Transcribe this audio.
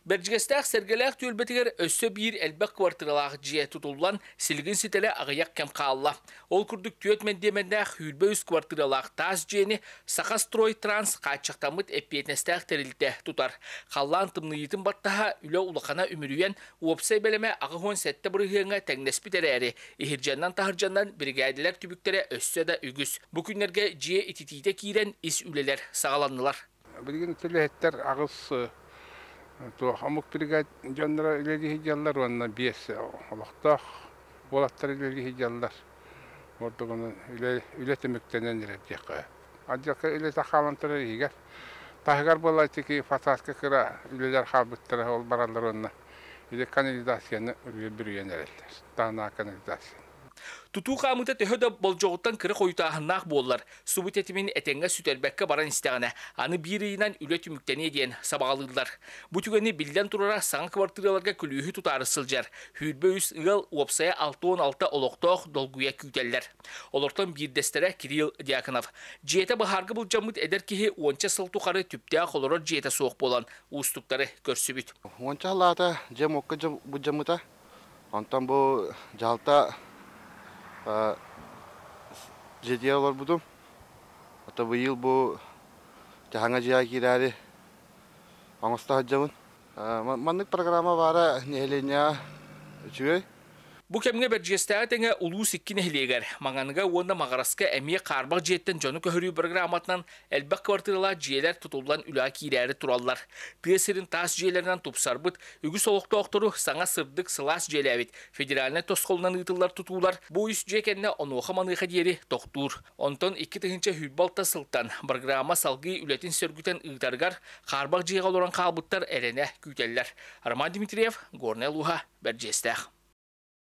Бэрдьигэстээх Сэргэлээх түөлбэтигэр өссө биир элбэх квартиралаах дьиэ тутуллан, силигин ситэрэ аҕыйах кэм хаалла. Ол курдук түөрт мэндиэмэннээх 23 квартиралаах таас дьиэни Сахастройтранс хааччахтаммыт эппиэтинэстээх тэрилтэ тутар. Халлаан тымныйыытын баттаһа үлэ улахана үмүрүйэн, уопсай бэлэмэ 87% тэҥнэспит эрээри, иһирдьэннэн-таһырдьаннан биригээдэлэр түбүктэрэ өссө да үгүс. Бу күннэргэ дьиэ ититиитэ киирэн ис үлэлэр саҕаланнылар. Билигин үлэһиттэр аҕыс туох омук бригад дьонноро үлэлии сылдьаллар уонна биэс олохтоох уолаттар үлэлии сылдьаллар. Ордугунан үлэ, үлэ түмүктэнэн эрэр диэххэ. Отделка үлэтэ хаалан турар иһигэр. Таһыгар буолла ити фасадка кыра үлэлэр хаалбыттара ол бараллар уонна или канализацияны бүрүйэн эрэллэр. Таһынаа канализация. Тутуу хаамыыта төһө да болдьоҕуттан кыра хойутааһыннаах буоллар, субу тэтимин этэҥҥэ сүтэрбэккэ баран истэҕинэ, аны биир ыйынан үлэ түмүктэниэ диэн сабаҕалыыллар. Бу түгэни биллэн турара саҥа кыбартыыраларга күлүүһү тутаары сылдьар 23 ыал уопсайа 66 олохтоох долгуйа күүтэллэр. Олортон биирдэстэрэ Кирилл Дьяконов. Дьиэтэ баһаарга былдьаммыт эдэр киһи уонча сыл тухары түптээх олорор дьиэтэ суох буолан уустуктары көрсүбүт. Уонча сыллаата дьиэм уокка былдьаммыта. Онтон бу дьаһалта дьиэтигэр олорбутум. Ото быйыл бу дьаһаҥа дьиэҕэ киирээри оҥосто сылдьабын. Маннык программа баара нэһилиэнньэҕэ үчүгэй. Бу кэмҥэ Бэрдьигэстээҕи тэҥэ улуус икки нэһилиэгэр, Маҥаныга уонна Маҕараска эмиэ хаарбах дьиэттэн дьону көһөрүү бырагырааматынан элбэх квартиралаах дьиэлэр тутуллан үлэҕэ киирээри тураллар. Тыа сирин таас дьиэлэринэн тупсарбыт, үгүс олохтоохтору саҥа сырдык сылаас дьиэлээбит федеральнай тосхолунан ыытыллар тутуулар бу үс дьиэ кэннэ онуоха-маныаха диэри тохтуур. Онтон 2026 сылтан программа салгыы үлэтин сөргүтэн ыытарыгар хаарбах дьиэҕэ олорон хаалбыттар эрэнэ күүтэллэр. Роман Дмитриев, Горнай улууһа, Бэрдьиэстээх.